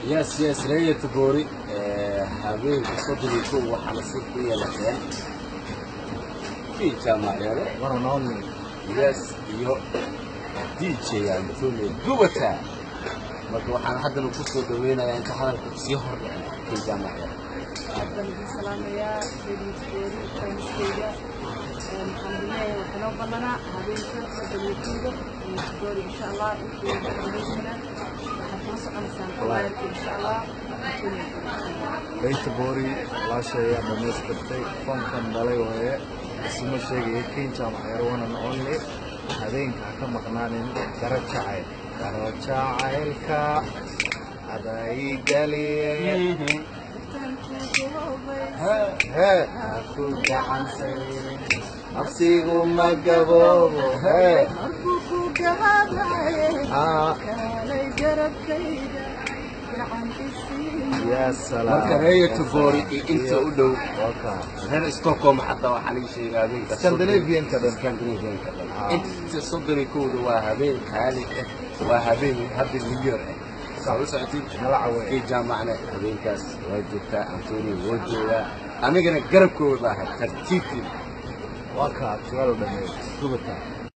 Yes, reer Göteborg, habeenka 31 waxaa nasiib ku yeelateen kii Jaamac Yare. One and only. Yes, iyo DJ Antonio Gubata. Marka waxaan haddana ku soo dhaweynayaa, inta hadalka sii hordhicin, kii Jaamac Yare. Aad baan idin salaamayaa, reer Göteborg, fanskeyga. Waxaan idin leeyahay, waxaa noo ballanaa habeenka 31-da Göteborg, insha Allah. Intii informationa waxaad kula soconaysaan flyerka, insha Allah, Antonio Gubata. Göteborg, walaashay ayaa dhamaystirtay, fankan dhalay waaye, isuma sheegaya. King Jaamac Yare, one and only. Habeenka ha ka maqnaanin. Garo jacayl, garo jacaylka adaygaliye. Hee, ha ku gacansayn, nafsigu ma gaboobo, hee. Markuu ku gabaabaye, aa kaalay garabkayga, gacan isii. Ya salaam. Marka reer Göteborg iyo inta u dhow, waka reer Stockholm xataa, waxaa laga sheegaa habeenka Scandinavian-ka dhan. Scandinavian-ka dhan, inta 31-da waa habeen qaali ah, waa habeen happy new year ah. Saa u socotid. Nala caweey. Kii Jaamacna habeenkaas waa joogtaa, Antonio waa joogaa, anigana garabkooda ahay tartiibtiin. Waa ka abtigaal dhameey Gubata.